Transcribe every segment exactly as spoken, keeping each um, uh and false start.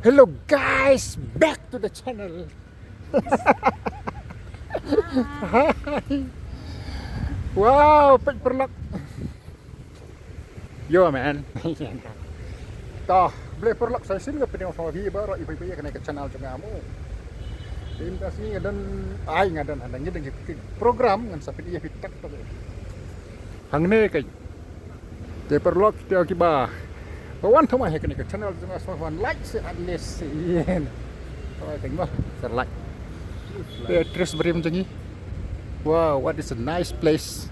Hello guys, back to the channel. Hi. Wow, peit paralok. Yo man. To, khublei paralok sa shisien nga pdiang sngewbha ïa baroh iba iba ïa kane ka channel jong nga mo. Te mynta sngi nga don, ai nga don hangne, ngi don ki program ngan sa pyni ïa phi tak tak. Hangne ka Te paralok, te kiba wan thymmai ha kane ka channel jong nga, sngewbha wan like, share and listen. Oi, tengok, share, like. Te address briew jong ngi. Wow, what is a nice place.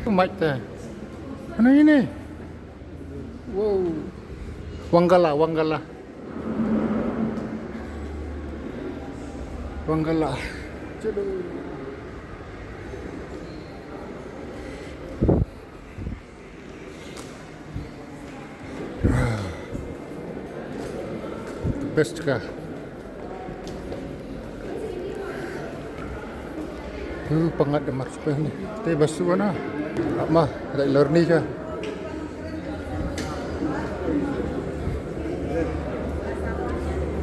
Mai te. Ano ini? Wow. Wangala, Wangala. Wangala. Chalo. Best ka. Hu pangat da mar sepeh ni. Te basu na. Ama, ada lor ni ka.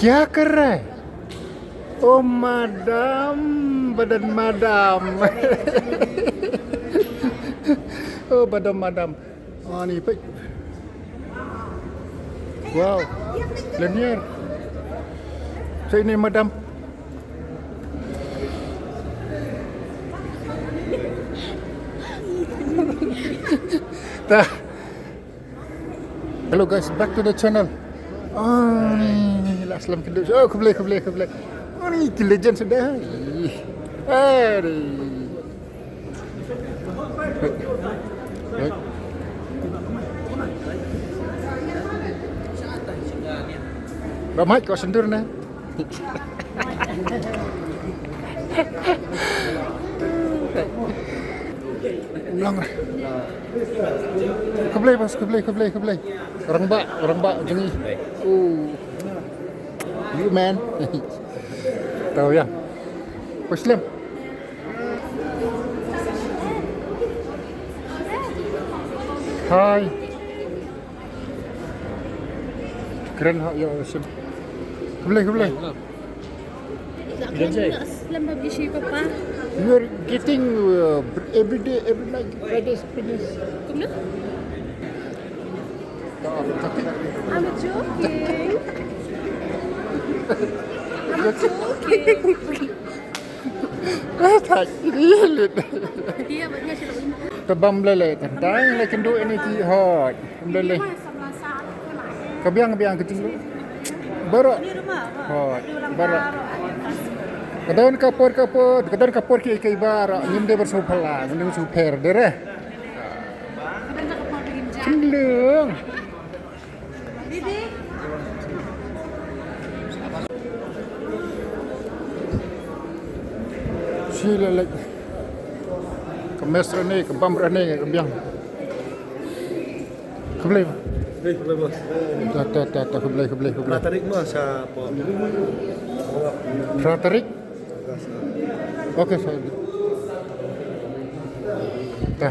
Kya kar raha hai? Oh madam, badan madam. Oh badan madam. Ani peit. Wow. Lanier. Sa ini madam. Tah. Hello guys, back to the channel. Ani last lam kendo. Oh, khublei, khublei, khublei. Ani ki legend sudah. Ani. Ba mai ko sendur na. Ulang. Khublei bos, khublei, khublei, khublei. Orang ba, orang ba jong ngi. Oh. You man. Tahu ya. Muslim. Hi. Kren ha ya sim. Khublei, khublei. Lem ba bishi papa. You are getting uh, every day, every night, Friday, Friday. Kumno? I'm joking. I'm joking. Thak lut. Te bam lele, tang le kynduh ini ki hot. Bam lele. Ka biang, ka biang ka jinglut. Baroh. Hot, baroh. Ka don ka por, ka por, ka don ka por ki, ki baroh. Ngim dei ba shu phala, ngim dei ba shu pher, dei re. Kynduh. Shi lele. Ka mess rane, ka bam rane, ka biang. Khublei. Hei, khublei bos. Ta, ta, ta, ta, khublei, khublei, khublei. Phra tarik ma sa po. Phra tarik? Okay, sorry. Ta.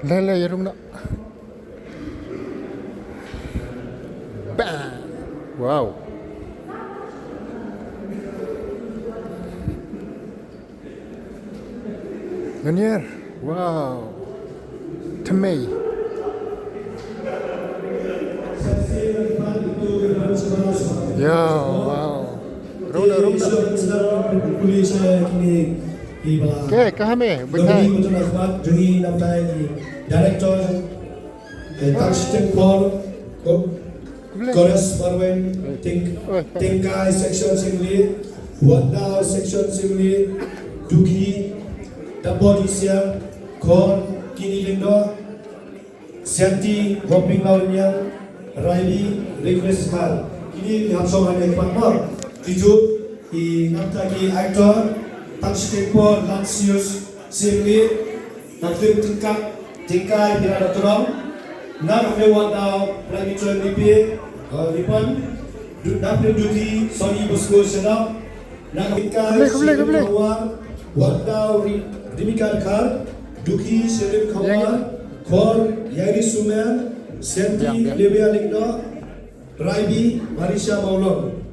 Lele, ïa rung na. Bang. Wow. Ngan ïar. Wow. Thymmai. Ya, wow. Rung na, rung na. Okay, kaha me, bynta. Director, Tangshiting Paul, Ko-, Khublei. Kores Marweng, Ting-, Oi, oi. Tingkai Section Singli, Watdau Section Singli, Duki, Dabodi Siang, Khor, Kini Lindo, Sianti, Hoping Launiang, Raili, Request Kar. Kini ki hap shong hangne pat mo. Kiju, ki namta ki actor, Tangshiting Paul, Lancius, Singli, Nangtip Tingkap, Tingkai, Pira Datrong, Nangtip Watdau, Prime Minister Lipi, uh, Lipon, Du-, Nangtip Duty, Sony Bosco Shadap, Nangtip Tingkai, Khublei, khublei, Sherif khublei. Khawar, Watdau, Ri-, Rimika Dkhar, Duki, Sherif Khawar, Khor, Yairi Sumer, Sandy Lewia Lyngdoh, Raibi Marisha Mawlong.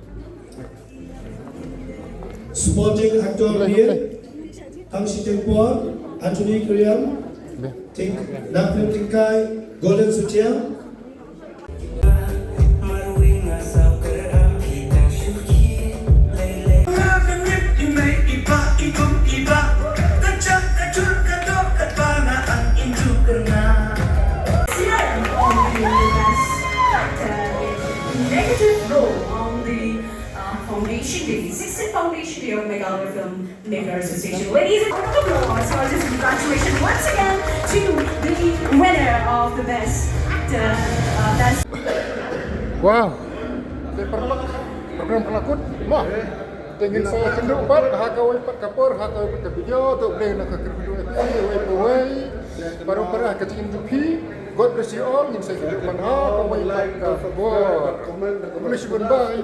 Supporting actor Rian, Tangshi Tengpor, Anthony Kriam, Ting, Naplim Tingkai, Golden Sutiang. Negative role on the uh, foundation day, sixteenth foundation day of Meghalaya Film Maker Association. Ladies and gentlemen, applause for this congratulations once again to the winner of the best actor, uh, best. Wow. Te paralok, program ka la kut mo. Te ngin sa kynduh pat ha kawei pat ka por, ha kawei pat ka video, to ble na ka kynduh e pi wei pa wei. Baroh para ka jingim jong phi. God bless you all. Ngin sa kynduh pat ha kawei pat ka por. God bless you, goodbye.